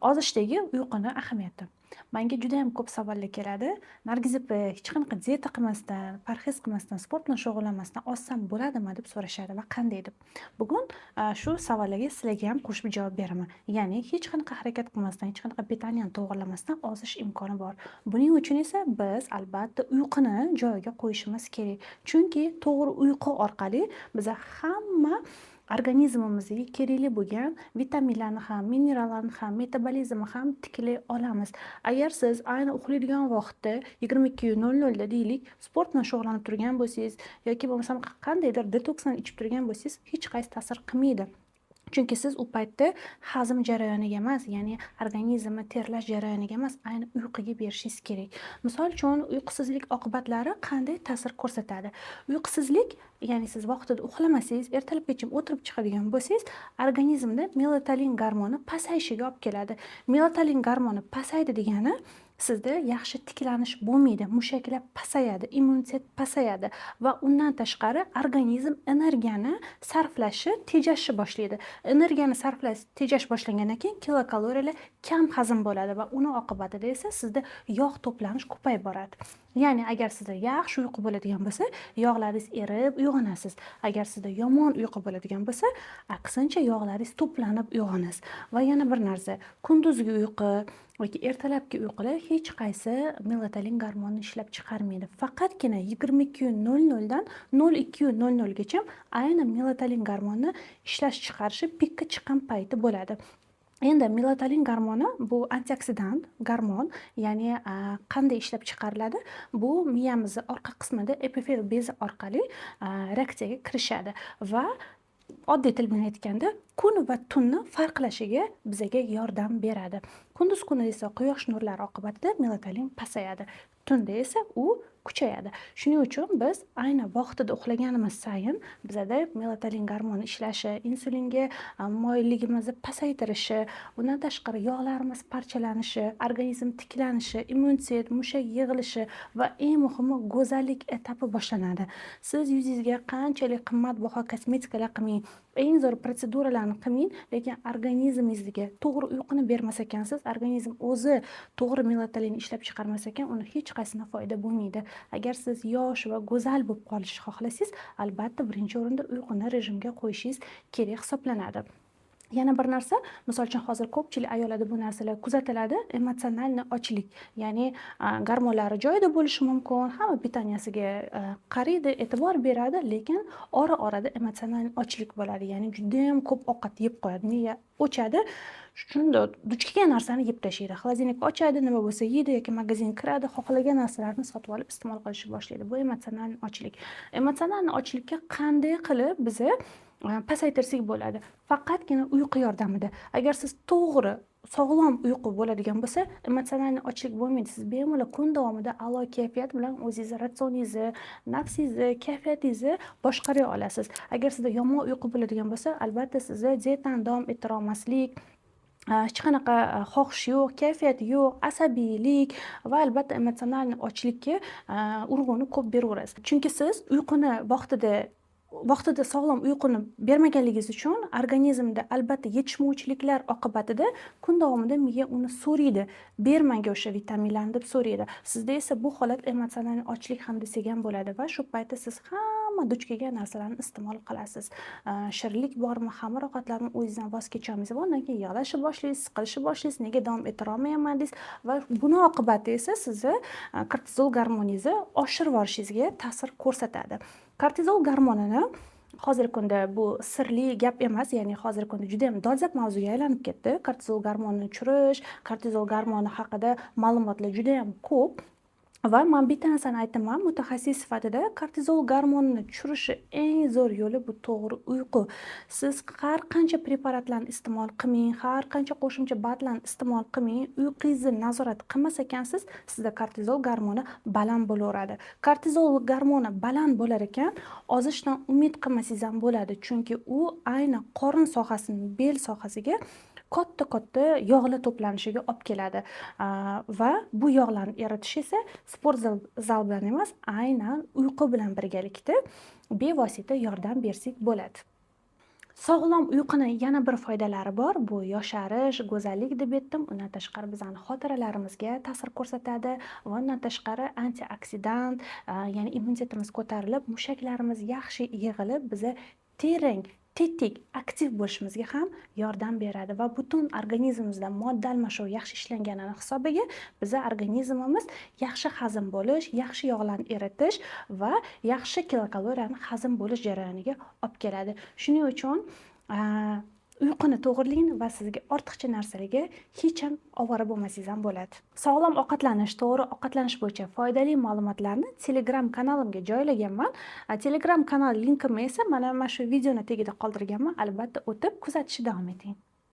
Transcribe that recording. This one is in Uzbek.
Ozishdagi uyquni ahamiyati. Manga judayam ko'p savollar keladi. "Nargiz opa, hech qanaqa dieta qilmasdan, parhez qilmasdan, sport bilan shug'ullanmasdan ozsam bo'ladimi?" deb so'rashadi va qanday deb. Bugun shu savollarga sizlarga ham qo'shib javob beraman. Ya'ni hech qanaqa harakat qilmasdan, hech qanaqa питания ni to'g'rilamasdan ozish imkoni bor. Buning uchun esa biz albatta uyquni joyiga qo'yishimiz kerak. Chunki to'g'ri uyqu orqali biza hamma organizmimizga kerakli bo'lgan vitaminlarni ham, minerallarni ham, metabolizmni ham tiklay olamiz. Agar siz ayni uxlaydigan vaqtda, 22:00 da deylik, sport bilan shug'ullanib turgan bo'lsangiz yoki bo'lmasam qandaydir detoksni ichib turgan bo'lsangiz, hech qaysi ta'sir qilmaydi. Chunki siz u paytda hazm jarayoniga emas, ya'ni organizmni terlash jarayoniga emas, ayni uyquga berishingiz kerak. Misol uchun, uyqusizlik oqibatlari qanday ta'sir ko'rsatadi? Uyqusizlik, ya'ni siz vaqtida uxlamasangiz, ertalabgacha o'tirib chiqadigan bo'lsangiz, organizmda melatonin gormoni pasayishiga olib keladi. Melatonin gormoni pasaydi degani sizda yaxshi tiklanish bo'lmaydi, mushaklar pasayadi, immunitet pasayadi va undan tashqari organizm energiyani sarflashi tejashni boshlaydi. Energiyani sarflash, tejash boshlangandan keyin kilokaloriyalar kam hazm bo'ladi va uni oqibatida esa sizda yog' to'planish ko'payib boradi. Ya'ni agar sizda yaxshi uyqu bo'ladigan bo'lsa, yog'laringiz erib uyg'onasiz. Agar sizda yomon uyqu bo'ladigan bo'lsa, aksincha, yog'laringiz to'planib uyg'onasiz. Va yana bir narsa, kunduzgi uyqu yoki ertalabki uyqular hech qaysi melatonin gormonini ishlab chiqarmaydi. Faqatgina 22:00 dan 02:00 gacha aynan melatonin gormonni ishlash chiqarishi pikka chiqqan payti bo'ladi. Endi melatonin gormoni bu antioksidant gormon, ya'ni qanday ishlab chiqariladi? Bu miyamizni orqa qismida epifel bezi orqali reaksiyaga kirishadi va oddiy til bilan aytganda, kun va tunni farqlashiga bizaga yordam beradi. Kunduz kuni esa quyosh nurlari oqibatida melatonin pasayadi, tunda esa u kuchayadi. Shuning uchun biz ayni vaqtida uxlaganimiz sayin bizada melatonin gormoni ishlashi, insulinga moyilligimizni pasaytirishi, undan tashqari yog'larimiz parchalanishi, organizm tiklanishi, immunitet, mushak yig'ilishi va eng muhimi, go'zallik etapi boshlanadi. Siz yuzingizga qanchalik qimmatbaho kosmetikalar qilmang, eng zo'r protseduralarni qilmang, lekin organizmingizga to'g'ri uyquni bermas ekansiz, organizm o'zi to'g'ri melatonin ishlab chiqarmas ekan, uni hech qaysisidan foyda bo'lmaydi. Agar siz yosh va go'zal bo'lib qolishni xohlasangiz, albatta birinchi o'rinda uyquni rejimga qo'yishingiz kerak hisoblanadi. Yana bir narsa, misol uchun, hozir ko'pchilik ayollarda bu narsalar kuzatiladi: эмоциональный ochlik, ya'ni gormonlari joyida bo'lishi mumkin, hamma питания siga qaraydi, e'tibor beradi, lekin ora orada эмоциональный ochlik bo'ladi, ya'ni judayam ko'p ovqat yeb qo'yadi, miya o'chadi, shunda duch kelgan narsani yeb tashlaydi, холодильник ochadi, nima bo'lsa yeydi yoki magazinga kiradi, xohlagan narsalarini sotib olib iste'mol qilishni boshlaydi. Bu эмоциональный ochlik. Эмоциональный ochlikka qanday qilib biza pasaytirsak bo'ladi? Faqatgina uyqu yordamida. Agar siz to'g'ri, sog'lom uyqu bo'ladigan bo'lsa, эмоциональный ochlik bo'lmaydi. Siz bemalol kun davomida a'lo kayfiyat bilan o'zingizni ratsioningizni, nafsingizni, kayfiyatingizni boshqara olasiz. Agar sizda yomon uyqu bo'ladigan bo'lsa, albatta sizni dietani davom ettira olmaslik, hech qanaqa xohish yo'q, kayfiyat yo'q, asabiylik va albatta эмоциональный ochlikka urg'uni ko'p beraverasiz. Chunki siz uyquni vaqtida vaqtida sog'lom uyquni bermaganligingiz uchun organizmda albatta yetishmovchiliklar oqibatida kun davomida miya uni so'raydi, "Ber manga o'sha vitaminlarni", deb so'raydi. Sizda esa bu holat emotsional ochlik ham desak ham bo'ladi va shu paytda siz hamma duch kelgan narsalarni iste'mol qilasiz. Shirinlik bormi, xamir ovqatlarmi, o'zingizdan voz kecholmaysiz va undan keyin yig'lashni boshlaysiz, siqilishni boshlaysiz, "Nega davom ettirolmayapman?" deysiz va buni oqibati esa sizni kortizol gormoningizni oshirib yuborishingizga ta'sir ko'rsatadi. Kortizol gormonini hozirgi kunda bu sirli gap emas, ya'ni hozirgi kunda judayam dolzarb mavzuga aylanib ketdi. Kortizol gormonini tushirish, kortizol gormoni haqida ma'lumotlar judayam ko'p. Va man bitta narsani aytaman mutaxassis sifatida: kortizol gormonini tushirishi eng zo'r yo'li bu to'g'ri uyqu. Siz har qancha preparatlarni iste'mol qilmang, har qancha qo'shimcha БАД larni iste'mol qilmang, uyqungizni nazorat qilmas ekansiz, sizda kortizol gormoni baland bo'laveradi. Kortizol gormoni baland bo'lar ekan, ozishdan umid qilmasangiz ham bo'ladi, chunki u aynan qorin sohasini, bel sohasiga katta katta yog'lar to'planishiga olib keladi va bu yog'larni eritish esa sport zal bilan emas, aynan uyqu bilan birgalikda bevosita yordam bersak bo'ladi. Sog'lom uyquni yana bir foydalari bor. Bu yosharish, go'zallik deb aytdim. Undan tashqari bizani xotiralarimizga ta'sir ko'rsatadi va undan tashqari antioksidant, ya'ni immunitetimiz ko'tarilib, mushaklarimiz yaxshi yig'ilib, biza terang, tetik, aktiv bo'lishimizga ham yordam beradi va butun organizmimizda modda almashuvi yaxshi ishlanganini hisobiga biza organizmimiz yaxshi hazm bo'lish, yaxshi yog'larni eritish va yaxshi kilokaloriyani hazm bo'lish jarayoniga olib keladi. Shuning uchun uyquni to'g'rilang va sizga ortiqcha narsalarga hech ham ovora bo'lmasangiz ham bo'ladi. Sog'lom ovqatlanish, to'g'ri ovqatlanish bo'yicha foydali ma'lumotlarni Telegram kanalimga joylaganman. Telegram kanal linkimni esa mana shu videoni tagida qoldirganman. Albatta o'tib kuzatishni davom eting.